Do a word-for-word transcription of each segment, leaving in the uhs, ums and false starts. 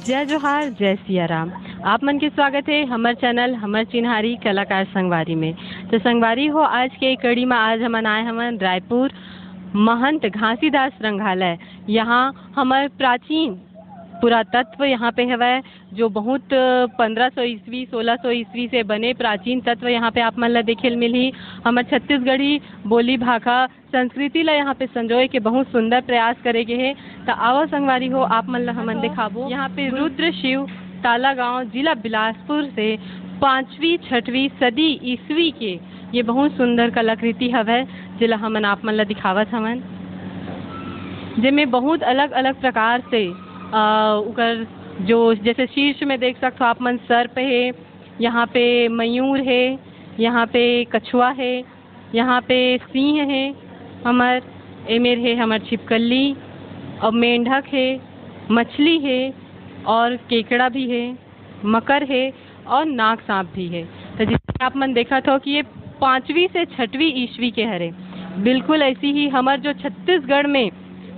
जय जोहार, जय सिया राम। आप मन के स्वागत हे हमर चैनल हमर चिन्हारी कलाकार संगवारी में। तो संगवारी हो, आज के कड़ी में आज हमन आए हवन रायपुर महंत घासीदास रंगालय। यहाँ हमर प्राचीन पुरातत्व यहाँ पे हवय, जो बहुत पंद्रह सौ ईस्वी, सोलह सौ ईस्वी से बने प्राचीन तत्व यहाँ पे आप मन ला देखे ल मिलही। हमर छत्तीसगढ़ी बोली भाखा संस्कृति ला यहाँ पे संजोए के बहुत सुंदर प्रयास करे गे हे। त आवा संगवारी हो, आप मन ला हमन दिखाबो। यहाँ पे रुद्र शिव, तालागांव, जिला बिलासपुर से पाँचवीं छठवीं सदी ईस्वी के ये बहुत सुंदर कलाकृति हवय, जेला हमन आप मन ला दिखावत हवन, जेमे बहुत अलग-अलग प्रकार से, अ, उकर जो, जैसे शीर्ष में देख सकथो आप मन, सर्प हे, यहाँ पे मयूर हे, यहाँ पे कछुआ हे, यहाँ पे सिंह हे, हमर एमेर हे हमर छिपकली, और मेंढक हे, मछली हे, और केकड़ा भी हे, मकर हे, और नाग सांप भी हे। तो जैसे आप मन देखत हो कि ये पाँचवीं से छठवीं ईस्वी के हरे। बिल्कुल ऐसी ही हमर जो छत्तीसगढ़ में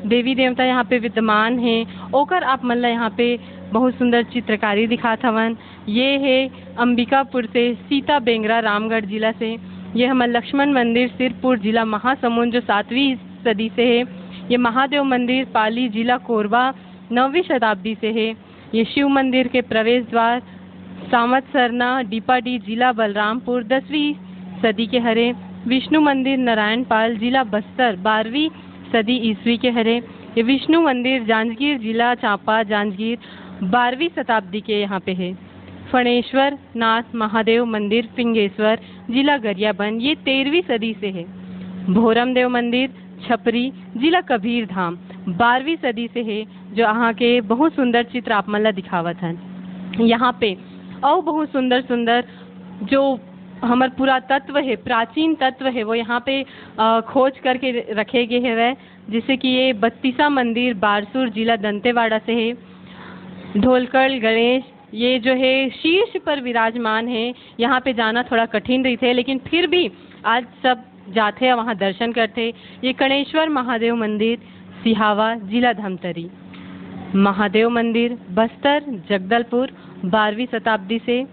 देवी देवता यहाँ पे विद्यमान हे, ओकर आप मन ला यहाँ पे बहुत सुंदर चित्रकारी दिखात हवन। ये हे अंबिकापुर से सीता बेंगरा, रामगढ़ जिला से। ये हमर लक्ष्मण मंदिर सिरपुर, जिला महासमुंद, जो सातवीं सदी से हे। ये महादेव मंदिर पाली, जिला कोरबा, नौवीं शताब्दी से हे। ये शिव मंदिर के प्रवेश द्वार सावत सरना, डीपाडी, जिला बलरामपुर, दसवीं सदी के हरे। विष्णु मंदिर नारायणपाल, जिला बस्तर, बारहवीं सदी ईस्वी के हरे। ये विष्णु मंदिर जांजगीर, जिला चांपा, जांजगीर, बारहवीं शताब्दी के यहाँ पे हे। फणेश्वर नाथ महादेव मंदिर फिंगेश्वर, जिला गरियाबंद, ये तेरहवीं सदी से हे। भोरमदेव मंदिर छपरी, जिला कबीर धाम, बारहवीं सदी से हे, जो अहाँ के बहुत सुंदर चित्र आप मन ला दिखावत हन। यहाँ पे अउ बहुत सुंदर सुंदर जो हमर पुरातत्व हे, प्राचीन तत्व हे, वो यहाँ पे, अ, खोज करके रखे गे हवय। जैसे कि ये बत्तीसा मंदिर बारसूर, जिला दंतेवाड़ा से हे। ढोलकल गणेश, ये जो है शीर्ष पर विराजमान है, यहाँ पे जाना थोड़ा कठिन रहिथे, लेकिन फिर भी आज सब जाथे, वहाँ दर्शन करथे। ये कणेश्वर महादेव मंदिर सिहावा, जिला धमतरी। महादेव मंदिर बस्तर, जगदलपुर, बारहवीं शताब्दी से।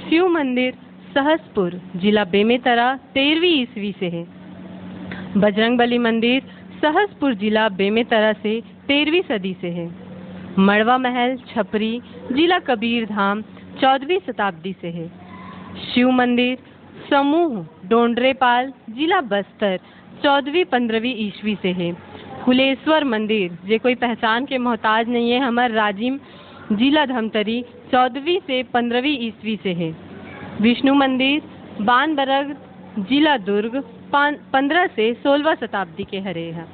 शिव मंदिर सहसपुर, जिला बेमेतरा, तेरहवीं ईस्वी से है। बजरंगबली मंदिर सहसपुर, जिला बेमेतरा से, तेरहवीं सदी से है। मड़वा महल छपरी, जिला कबीर धाम, चौदहवीं शताब्दी से है। शिव मंदिर समूह डोंडरेपाल, जिला बस्तर, चौदहवीं पन्द्रहवीं ईस्वी से है। कुलेश्वर मंदिर, जे कोई पहचान के मोहताज नहीं है, हमर राजिम, जिला धमतरी, चौदहवीं से पन्द्रहवीं ईस्वी से है। विष्णु मंदिर बानबरग, जिला दुर्ग, पान-, पन्द्रह से सोलहवाँ शताब्दी के हरे ह।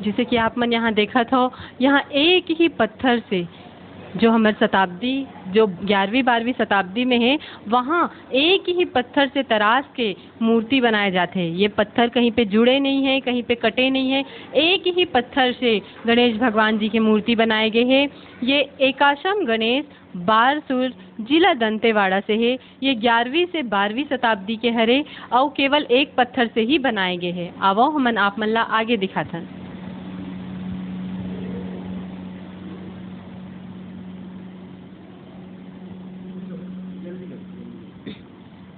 जैसे कि आप मन यहाँ देखत हो, यहाँ एक ही पत्थर से जो हमर शताब्दी, जो ग्यारहवीं बारहवीं शताब्दी में है, वहाँ एक ही पत्थर से तराश के मूर्ति बनाए जाथे। ये पत्थर कहीं पे जुड़े नहीं है, कहीं पे कटे नहीं है, एक ही पत्थर से गणेश भगवान जी की मूर्ति बनाए गए है। ये एकाशम गणेश बारसूर, जिला दंतेवाड़ा से है। ये ग्यारहवीं से बारहवीं शताब्दी के हरे, अउ केवल एक पत्थर से ही बनाए गए है। आवो हमन आप मन ला आगे दिखाथन।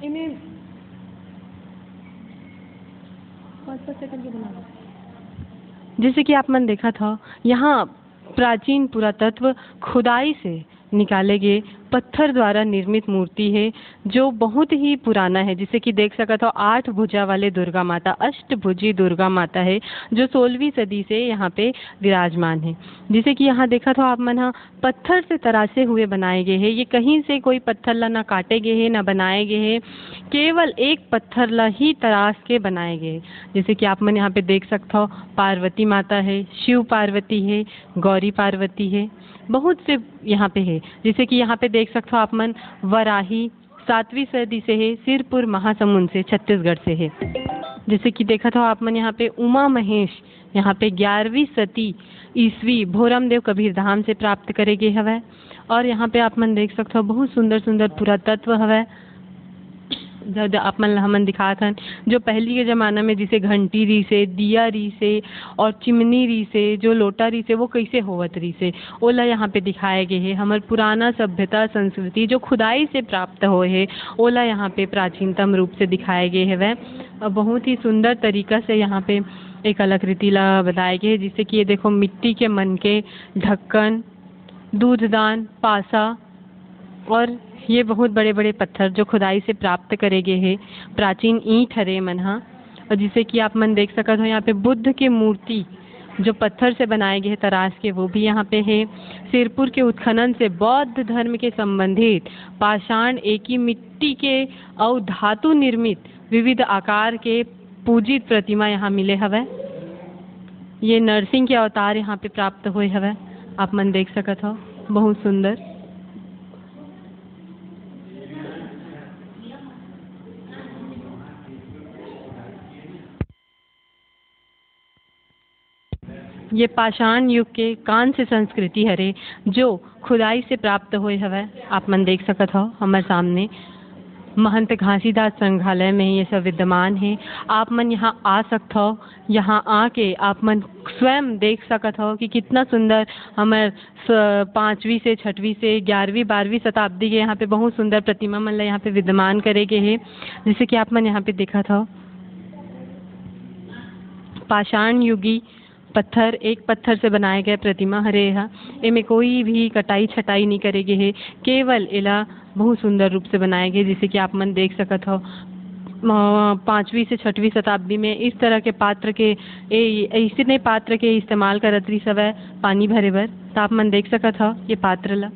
एमे पाँच पाँच सेकंड के बना दो। जैसे कि आप मन देखत हो, यहाँ प्राचीन पुरातत्व खुदाई से निकाले गए पत्थर द्वारा निर्मित मूर्ति है, जो बहुत ही पुराना है। जैसे कि देख सकत हो, आठ भुजा वाले दुर्गा माता, अष्टभुजी दुर्गा माता है, जो सोलहवीं सदी से यहाँ पे विराजमान है। जैसे कि यहाँ देखत हो आप मन ह, पत्थर से तराशे हुए बनाए गए हैं। ये कहीं से कोई पत्थर ला ना काटे गए हैं, ना बनाए गए हैं, केवल एक पत्थर ला ही तराश के बनाए गए। जैसे कि आप मन यहाँ पे देख सकत हो, पार्वती माता है, शिव पार्वती है, गौरी पार्वती है, बहुत से यहाँ पे है। जैसे कि यहाँ पे देख सकत हो आप मन, वराही सातवीं सदी से है, सिरपुर महासमुंद से, छत्तीसगढ़ से है। जैसे कि देखत हो आप मन यहाँ पे, उमा महेश यहाँ पे ग्यारहवीं सदी ईस्वी भोरमदेव कबीर धाम से प्राप्त करे गे हवय। और यहाँ पे आप मन देख सकत हो, बहुत सुंदर सुंदर पुरातत्व हवय। जब आप मन ल हमन दिखात हन, जो पहली के जमाना में जैसे घंटी रहिसे, दिया रहिसे और चिमनी रहिसे, जो लोटा रहिसे, वो कैसे होवत रहिसे, ओला यहाँ पे दिखाए गे हे। हमर पुराना सभ्यता, संस्कृति, जो खुदाई से प्राप्त होए हे, ओला यहाँ पे प्राचीनतम रूप से दिखाए गे हवय। अ, बहुत ही सुंदर तरीका से यहाँ पे ए कलाकृति ला बताए गे हे, जिससे कि ये देखो, मिट्टी के मन के ढक्कन, दूधदान, पासा और ये बहुत बड़े-बड़े पत्थर जो खुदाई से प्राप्त करे गे हे, प्राचीन ईंट हरे मन ह। और जिसे कि आप मन देख सकत हो, यहाँ पे बुद्ध के मूर्ति जो पत्थर से बनाए गे हे, तराश के, वो भी यहाँ पे हे। सिरपुर के उत्खनन से बौद्ध धर्म के संबंधित पाषाण एकी मिट्टी के अउ धातु निर्मित विविध आकार के पूजित प्रतिमा यहाँ मिले हवय। ये नरसिंह के अवतार यहाँ पे प्राप्त होए हवय, आप मन देख सकत हो, बहुत सुंदर। ये पाषाण युग के कांस्य संस्कृति हरे, जो खुदाई से प्राप्त होए हवय। आप मन देख सकत हो हमर सामने महंत घासीदास संग्रहालय में ये सब विद्यमान हे। आप मन यहाँ आ सकत हो, यहाँ आके आप मन स्वयं देख सकत हो कि कितना सुंदर हमर स-, पाँचवीं से छठवीं से ग्यारहवीं बारहवीं शताब्दी के यहाँ पे बहुत सुंदर प्रतिमा मन ला यहाँ पे विद्यमान करे गे हे, जैसे कि आप मन यहाँ पे देखत हो। पाषाण युगी पत्थर, एक पत्थर से बनाए गए प्रतिमा हरे एहा। एमे कोई भी कटाई छटाई नहीं करे गे हे, केवल एला बहुत सुंदर रूप से बनाए गे, जैसे कि आप मन देख सकत हो। म-, पाँचवीं से छठवीं शताब्दी में इस तरह के पात्र के, ए-, ऐसने पात्र के इस्तेमाल करत रहिस हवय पानी भरे बर। त आप मन देख सकत हो ये पात्र ला।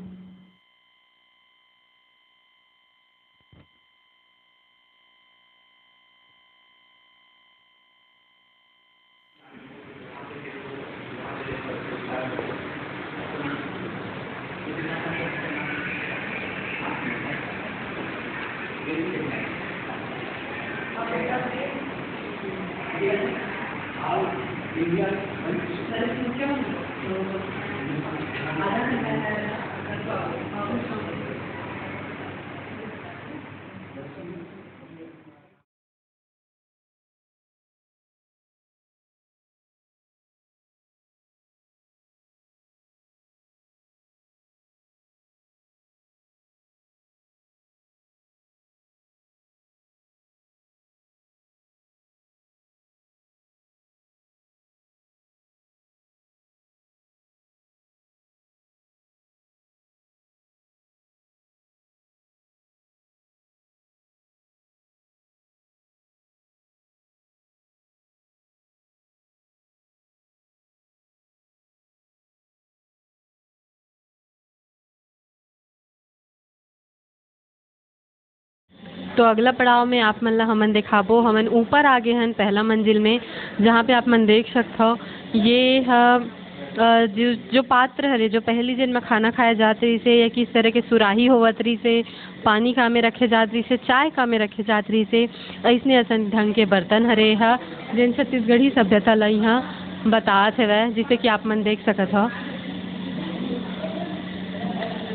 तो अगला पड़ाव में आप मन ला हमन देखाबो। हमन ऊपर आ गे हन, पहला मंजिल में, जहाँ पे आप मन देख सकत हो, ये ह, अ, जो, जो पात्र हरे, जो पहली जेन में खाना खाए जात रहिसे या किस तरह के सुराही होवत रहिसे, पानी का में रखे जात रहिसे, चाय का में रखे जात रहिसे, अइसने असन ढंग के बर्तन हरे ह, जेन छत्तीसगढ़ी सभ्यता ला इहाँ बतात हवय, जिसे कि आप मन देख सकत हो।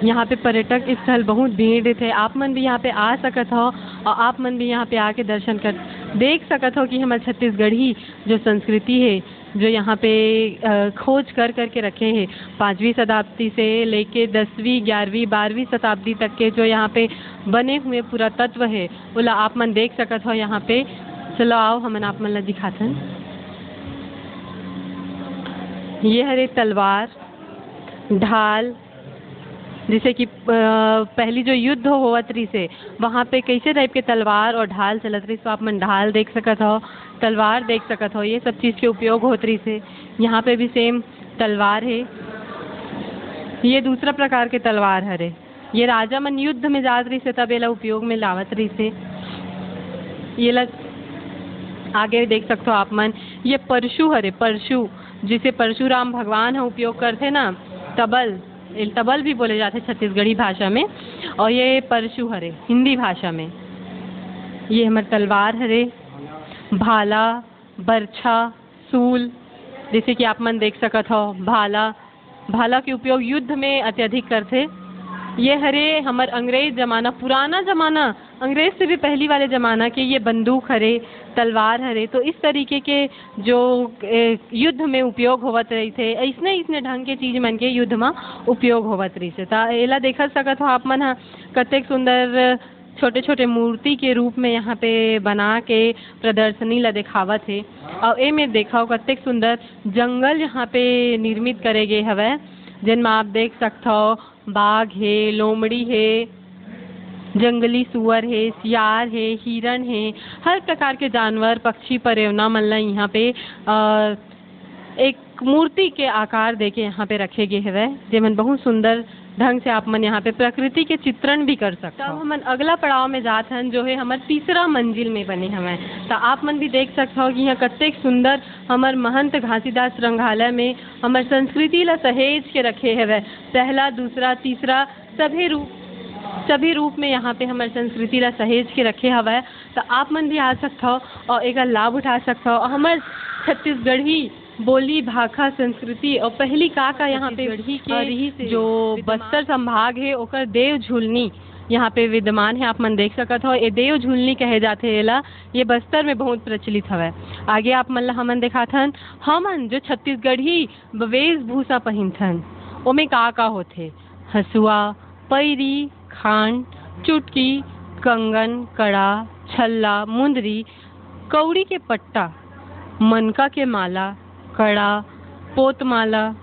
यहाँ पे पर्यटक स्थल बहुत भीड़ रहिथे, आप मन भी यहाँ पे आ सकत हो और आप मन भी यहाँ पे आके दर्शन कर देख सकत हो कि हमर छत्तीसगढ़ी जो संस्कृति हे, जो यहाँ पे, अ, खोज कर करके रखे हे, पाँचवीं शताब्दी से लेके दसवीं, ग्यारहवीं, बारहवीं शताब्दी तक के जो यहाँ पे बने हुए पुरातत्व हे, ओला आप मन देख सकत हो यहाँ पे। चलो आओ, हमन आप मन ला दिखाथन। ये हरे तलवार, ढाल, जैसे कि, अ, पहली जो युद्ध होवत रहिसे, वहाँ पे कैसे टाइप के तलवार और ढाल चलत रहिस, तो आप मन ढाल देख सकत हो, तलवार देख सकत हो, ये सब चीज के उपयोग होत रहिसे। यहाँ पे भी सेम तलवार हे। ये दूसरा प्रकार के तलवार हरे। ये राजा मन युद्ध में जात रहिसे, तब एला उपयोग में लावत रहिसे। ये ला आगे देख सकत हो आप मन। ये परशु हरे, परशु, जिसे परशुराम भगवान ह उपयोग करथे ना, तबल, एल तबल भी बोले जाथे छत्तीसगढ़ी भाषा में। और ये परशु हरे हिंदी भाषा में। ये हमर तलवार हरे, भाला, बरछा, सूल, जैसे कि आप मन देख सकत हो, भाला, भाला के उपयोग युद्ध में अत्यधिक करथे। ये हरे हमर अंग्रेज जमाना, पुराना जमाना अंग्रेज से भी पहली वाले जमाना के ये बंदूक हरे, तलवार हरे, तो इस तरीके के जो, ए, युद्ध में उपयोग होवत रहिथे, अइसने, अइसने ढंग के चीज मन के युद्ध म उपयोग होवत रहिसे। त एला देखत सकत हो आप मन ह, कतेक सुंदर छोटे-छोटे मूर्ति के रूप में यहाँ पे बना के प्रदर्शनी ला देखावत हे। अउ एमे देखव, कतेक सुंदर जंगल यहाँ पे निर्मित करे गे हवय, जेन म आप देख सकथव, बाघ हे, लोमड़ी हे, जंगली सुअर हे, सियार हे, हिरण हे, हर प्रकार के जानवर, पक्षी, परेवना मन ला यहाँ पे, अ, एक मूर्ति के आकार देके यहाँ पे रखे गे हवय, जेमन बहुत सुंदर ढंग से आप मन यहाँ पे प्रकृति के चित्रण भी कर सकथव। तब हमन अगला पड़ाव में जात हन, जो है हमर तीसरा मंजिल में बने हवय। त आप मन भी देख सकथव कि यहाँ कतेक सुंदर हमर महंत घासीदास संग्रहालय में हमर संस्कृति ला सहेज के रखे हवय। पहला, दूसरा, तीसरा, सभी रूप, सभी रूप में यहाँ पे हमर संस्कृति ला सहेज के रखे हवय। त आप मन भी आ सकथव और एकर लाभ उठा सकथव और हमर छत्तीसगढ़ी बोली, भाखा, संस्कृति और पहली का का यहाँ पे छत्तीसगढ़ी के रहिस हे, जो विद्यमान बस्तर संभाग हे, ओकर देव झुलनी यहाँ पे विद्यमान हे। आप मन देख सकत हो, ये देव झुलनी कहे जाथे एला। ये बस्तर में बहुत प्रचलित हवय। आगे आप मन ला हमन दिखाथन, हमन जो छत्तीसगढ़ी वेशभूषा पहिनथन, ओमे का का होथे? हसुआ, पैरी, खांड, चुटकी, कंगन, कड़ा, छल्ला, मुंदरी, कौड़ी के पट्टा, मनका के माला, कड़ा, पोतमाला,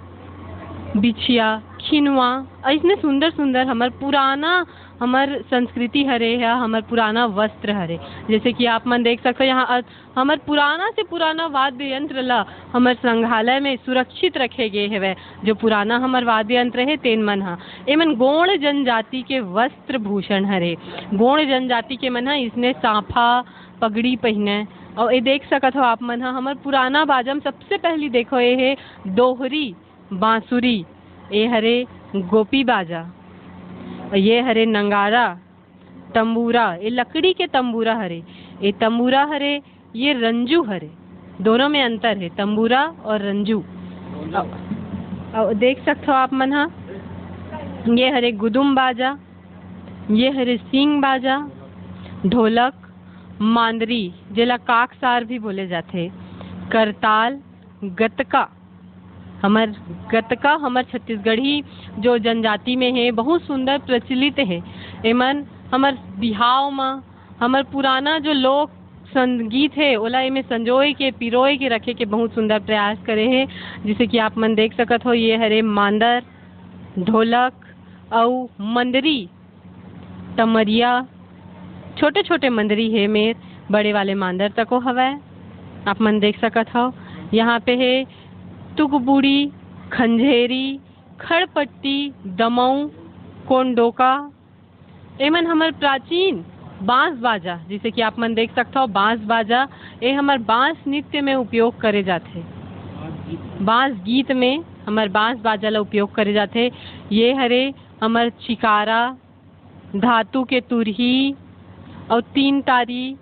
बिछिया, खिनवा, अइसने सुंदर सुंदर हमर पुराना, हमर संस्कृति हरे या हमर पुराना वस्त्र हरे। जैसे कि आप मन देख सकते हो, यहाँ अ-, हमर पुराना से पुराना वाद्य यंत्र ला हमर संग्रहालय में सुरक्षित रखे गे हवय। जो पुराना हमर वाद्य यंत्र हे, तेन मन ह, एमन गोंड़ जनजाति के वस्त्र भूषण हरे। गोंड़ जनजाति के मन ह इसने सांफा, पगड़ी पहिने। अउ ये देख सकत हो आप मन ह, हमर पुराना बाजा म सबसे पहली देखो, ये हे दोहरी बांसुरी, ये हरे गोपी बाजा, ये हरे नंगारा, तंबूरा, ये लकड़ी के तंबूरा हरे, ये तंबूरा हरे, ये रंजू हरे। दोनों में अंतर हे, तंबूरा और रंजू। अउ, अउ देख सकथो आप मन ह, ये हरे गुदुम बाजा, ये हरे सींग बाजा, ढोलक, मांदरी, जेला काकसार भी बोले जाथे, करताल, गतका। हमर गतका हमर छत्तीसगढ़ी जो जनजाति में हे, बहुत सुंदर प्रचलित हे। एमन हमर बिहाव म हमर पुराना जो लोक संगीत हे, ओला एमे संजोए के, पिरोए के रखे के बहुत सुंदर प्रयास करे हे। जैसे कि आप मन देख सकत हो, ये हरे मांदर, ढोलक अउ मंदरी, तमरिया, छोटे-छोटे मंदरी हे मेर, बड़े वाले मांदर तको हवय। आप मन देख सकत हव, यहाँ पे हे तुकबुड़ी, खंजेरी, खड़पट्टी, दमऊ, कोंडोका। एमन हमर प्राचीन बांस बाजा, जैसे कि आप मन देख सकत हव, बांस बाजा, ए हमर बांस नृत्य में उपयोग करे जाथे। बांस गीत में हमर बांस बाजा ला उपयोग करे जाथे। ये हरे हमर चिकारा, धातु के तुरही अउ तीन तारी,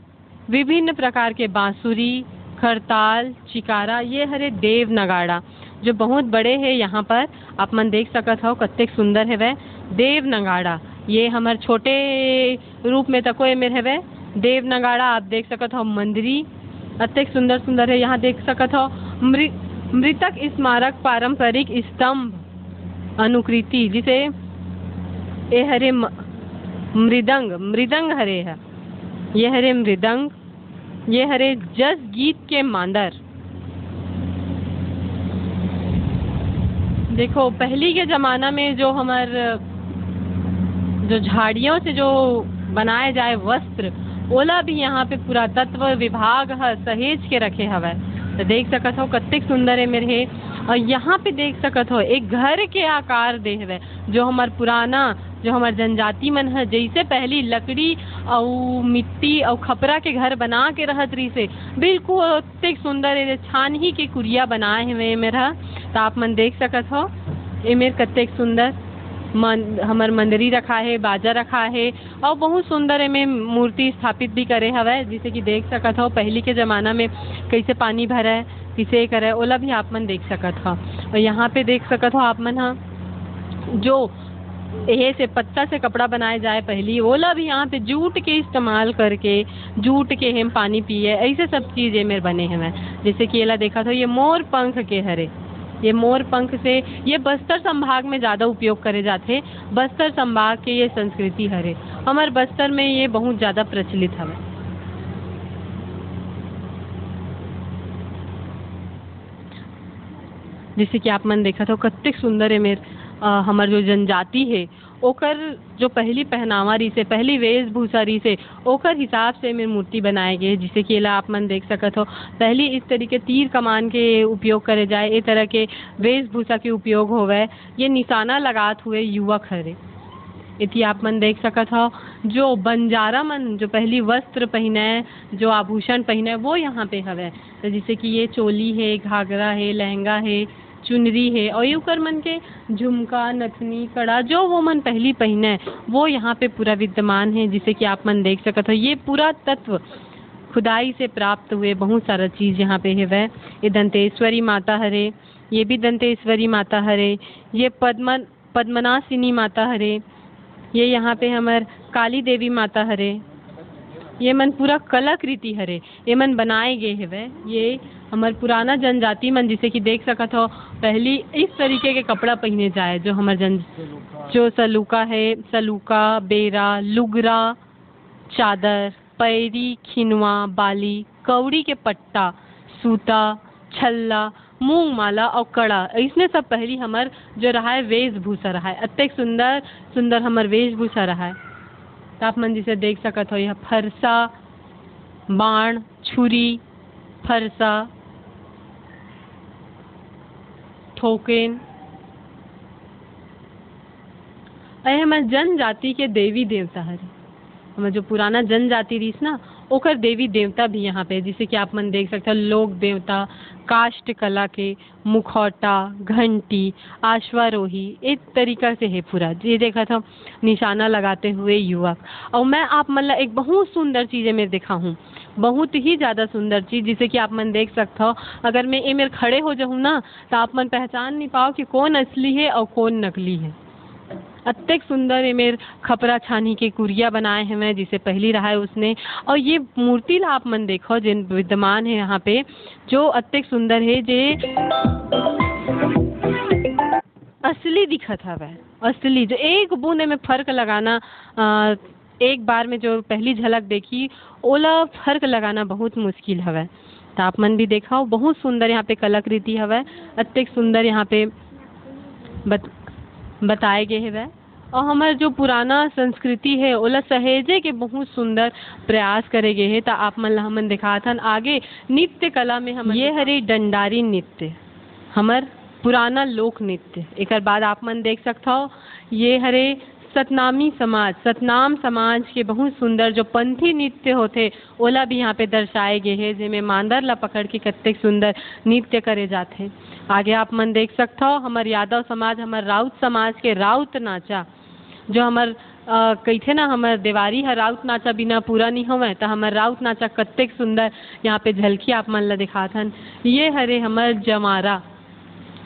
विभिन्न प्रकार के बांसुरी, खरताल, चिकारा, ये हरे देव नगाड़ा, जो बहुत बड़े हे। यहाँ पर आप मन देख सकत हव, कतेक सुंदर हेवय देव नगाड़ा। ये हमर छोटे रूप में तको एमेर हेवय देव नगाड़ा। आप देख सकत हव, मंदरी अतेक सुंदर सुंदर हे। यहाँ देख सकत हव, मृ-, मृतक स्मारक पारंपरिक स्तंभ अनुकृति, जिसे ए हरे म-, मृदंग, मृदंग हरे ह, ये हरे मृदंग, ये हरे जस गीत के मांदर। देखो, पहली के जमाना में जो हमर, जो झाड़ियों से जो बनाए जाए वस्त्र, ओला भी यहाँ पे पुरातत्व विभाग ह सहेज के रखे हवय। तो देख सकत हो, कतेक सुंदर ए मेर हे। और यहाँ पे देख सकत हो, एक घर के आकार दे हवय, जो हमर पुराना, जो हमर जनजाति मन ह जैसे पहली लकड़ी अउ मिट्टी अउ खपरा के घर बना के रहत रहिसे, बिल्कुल कतेक सुंदर ए छानही के कुरिया बनाए हवय ए मेर ह। त आप मन देख सकत हो, ए मेर कतेक सुंदर मन-, हमर मंदरी रखा हे, बाजा रखा हे, अउ बहुत सुंदर एमे मूर्ति स्थापित भी करे हवय। जैसे कि देख सकत हो, पहली के जमाना में कैसे पानी भरय, किसे करय, ओला भी आप मन देख सकत हो। और यहाँ पे देख सकत हो आप मन ह, जो एहे से पत्ता से कपड़ा बनाए जाए पहली, ओला भी यहाँ पे जूट के इस्तेमाल करके, जूट के हेम पानी पिए, ऐसे सब चीज एमेर बने हवय। जैसे कि एला देखत हो, ये मोर पंख के हरे, ये मोर पंख से, ये बस्तर संभाग में ज्यादा उपयोग करे जाथे। बस्तर संभाग के ये संस्कृति हरे, हमर बस्तर में ये बहुत ज्यादा प्रचलित हवय। जैसे कि आप मन देखत हो, कत्तेक सुंदर एमेर, अ, हमर जो जनजाति हे, ओकर जो पहली पहनावा रहिसे, पहली वेशभूषा रहिसे, ओकर हिसाब से एमेर मूर्ति बनाए गे हे। जिसे कि एला आप मन देख सकत हो, पहली इस तरीके तीर कमान के उपयोग करे जाए, ए तरह के वेशभूषा के उपयोग होवय। ये निशाना लगात हुए युवक हरे। एती आप मन देख सकत हो, जो बंजारा मन जो पहली वस्त्र पहिने, जो आभूषण पहिने, वो यहाँ पे हवय। तो जैसे कि ये चोली हे, घाघरा हे, लहंगा हे, चुनरी हे, और ये ओकर मन के झुमका, नथनी, कड़ा, जो वो मन पहली पहिने, वो यहाँ पे पूरा विद्यमान हे। जिसे कि आप मन देख सकत हो, ये पूरा तत्व खुदाई से प्राप्त हुए बहुत सारा चीज यहाँ पे हेवय। ये दंतेश्वरी माता हरे, ये भी दंतेश्वरी माता हरे, ये पद्मन पद्मनासिनी माता हरे, ये यहाँ पे हमर काली देवी माता हरे। ये मन पूरा कलाकृति हरे, ये मन बनाए गे हेवय। ये हमर पुराना जनजाति मन, जिसे कि देख सकत हो, पहली इस तरीके के कपड़ा पहिने जाए, जो हमर जन, जो सलूका है, सलूका, बेरा, लुगरा, चादर, पैरी, खिनवा, बाली, कौड़ी के पट्टा, सूता, छल्ला, मूंग माला और कड़ा, इसने सब पहली हमर जो रहाय वेशभूषा रहाय। अतेक सुंदर सुंदर हमर वेशभूषा रहाय। त आप मन जिसे देख सकत हो, यह फरसा, बाण, छुरी, फरसा, ठोकेन, अरे हमर जनजाति के देवी देवता हरे। हमर जो पुराना जनजाति रहिस ना, ओकर देवी देवता भी यहाँ पे, जिसे कि आप मन देख सकते हो, लोक देवता, काष्ठ कला के मुखौटा, घंटी, अश्वारोही, ए तरीका से हे पूरा। ये देखत हो, निशाना लगाते हुए युवक। और मैं आप मन ला एक बहुत सुंदर चीज एमेर दिखाहूँ, बहुत ही ज्यादा सुंदर चीज, जिसे कि आप मन देख सकते हो। अगर मैं एमेर खड़े हो जाऊँ ना, तो आप मन पहचान नहीं पाओ कि कौन असली है और कौन नकली है। अतेक सुंदर एमेर खपरा छानी के कुरिया बनाए हवय, जिसे पहली रहाय उसने। और ये मूर्ति ला आप मन देखो, जेन विद्यमान है यहाँ पे, जो अतेक सुंदर है, जे असली दिखत हवय, असली, जो एक बूंद एमे फर्क लगाना, अ, एक बार में जो पहली झलक देखी, ओला फर्क लगाना बहुत मुश्किल हवय। त आप मन भी देखव, बहुत सुंदर यहाँ पे कलाकृति हवय, अतेक सुंदर यहाँ पे बत-, बताए गे हवय। और हमर जो पुराना संस्कृति है, ओला सहेजे के बहुत सुंदर प्रयास करे गे हे। त आप मन ला हमन दिखात हन आगे नृत्य कला में हमन ये हरे डंडारी नृत्य, हमर पुराना लोक नृत्य। एकर बाद आप मन देख सकथव, ये हरे सतनामी समाज, सतनाम समाज के बहुत सुंदर जो पंथी नृत्य होथे, ओला भी यहाँ पे दर्शाए गे हे, जेमे मांदर ला पकड़ के कतेक सुंदर नृत्य करे जाथे। आगे आप मन देख सकथव, हमर यादव समाज, हमर राउत समाज के राउत नाचा, जो हमर, अ, कहिथे ना, हमर देवारी ह राउत नाचा बिना पूरा नी होवय, त हमर राउत नाचा कतेक सुंदर यहाँ पे झलकी आप मन ला दिखात हन। ये हरे हमर जमारा,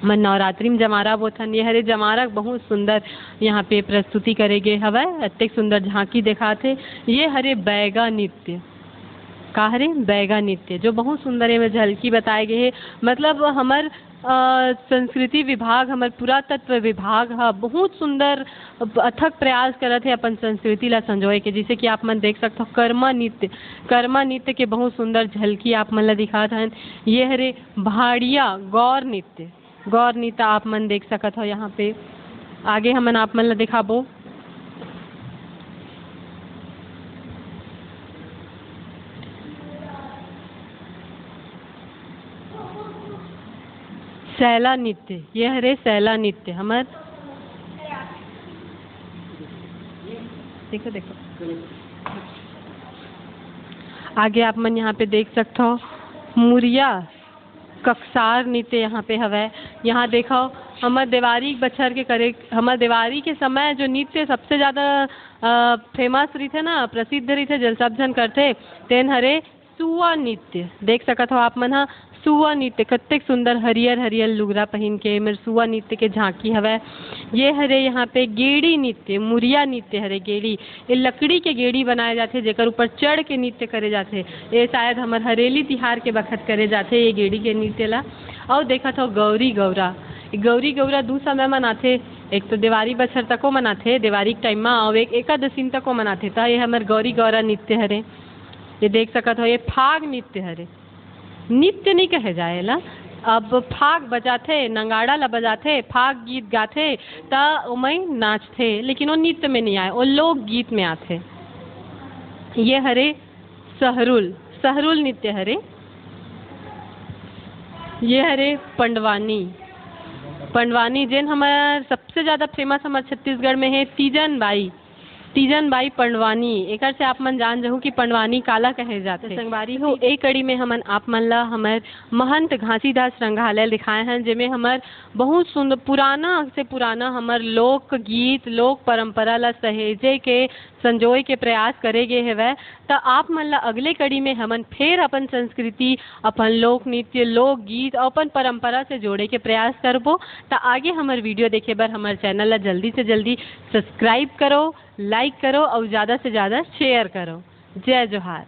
हमर नवरात्रि में जमारा बोथन, ये हरे जमारा बहुत सुंदर यहाँ पे प्रस्तुति करे गे हवय, अतेक सुंदर झांकी दिखात हे। ये हरे बैगा नृत्य, का हरे बैगा नृत्य, जो बहुत सुंदर एमे झलकी बताए गे हे। मतलब हमर, अ, संस्कृति विभाग, हमर पुरातत्व विभाग ह बहुत सुंदर अथक प्रयास करत हे अपन संस्कृति ला संजोए के। जैसे कि आप मन देख सकथव कर्मा नृत्य, कर्मा नृत्य के बहुत सुंदर झलकी आप मन ला दिखात हन। ये हरे भाड़िया गौर नृत्य, गौर नृत्य आप मन देख सकत हो यहाँ पे। आगे हमन आप मन ला दिखाबो सैला नृत्य। ये हरे सैला नृत्य हमर, देखो, देखो, आगे आप मन यहाँ पे देख सकथो मुरिया ककसार नृत्य यहाँ पे हवय। यहाँ देखो, हमर देवारी बछर के करे, हमर देवारी के समय जो नृत्य सबसे ज्यादा, अ, famous रहिथे ना, प्रसिद्ध रहिथे, जेन सब झन करथे, तेन हरे सुआ नृत्य। देख सकत हो आप मन ह, सुआ नृत्य, कतेक सुंदर हरियर हरियर लुगरा पहिन के, एमेर सुआ नृत्य के झांकी हवय। ये हरे यहाँ पे गेड़ी नृत्य, मुरिया नृत्य हरे गेड़ी। ये लकड़ी के गेड़ी बनाए जाथे, जेकर ऊपर चढ़ के नृत्य करे जाथे। ये शायद हमर हरेली तिहार के बखत करे जाथे ये गेड़ी के नृत्य ला। अउ देखत हो गौरी गौरा, गौरी गौरा दू समय मनाथे, एक तो देवारी बछर तको मनाथे, देवारी के टाइम मा, अउ एक एकादशी तको मनाथे। त ये हमर गौरी गौरा नृत्य हरे। ये देख सकत हो, ये फाग नृत्य हरे। नृत्य नहीं कहे जाए ला। अब फाग बजाथे, नगाड़ा ला बजाथे, फाग गीत गाथे, त ओमई नाचथे, लेकिन वो नृत्य में नहीं आए, वो लोकगीत में आथे। ये हरे सहरुल, सहरुल नृत्य हरे। ये हरे पंडवानी, पंडवानी जेन हमर सबसे ज्यादा फेमस हमर छत्तीसगढ़ में है तीजन बाई, तीजन बाई पंडवानी। एकर से आप मन जान जहू कि पंडवानी काला कहे जाथे। संगवारी हो, ए कड़ी में हमन आप मन ला हमर महंत घासीदास रंगालय दिखाए हन, जेमे हमर बहुत सुंदर पुराना से पुराना हमर लोकगीत, लोक परंपरा ला सहेजे के, संजोए के प्रयास करे गे हवय। त आप मन ला अगले कड़ी में हमन फेर अपन संस्कृति, अपन लोक नृत्य, लोकगीत अउ अपन परंपरा से जोड़े के प्रयास करबो। त आगे हमर वीडियो देखे बर हमर चैनल ला जल्दी से जल्दी सब्सक्राइब करो, लाइक करो अउ ज्यादा से ज्यादा शेयर करो। जय जोहार।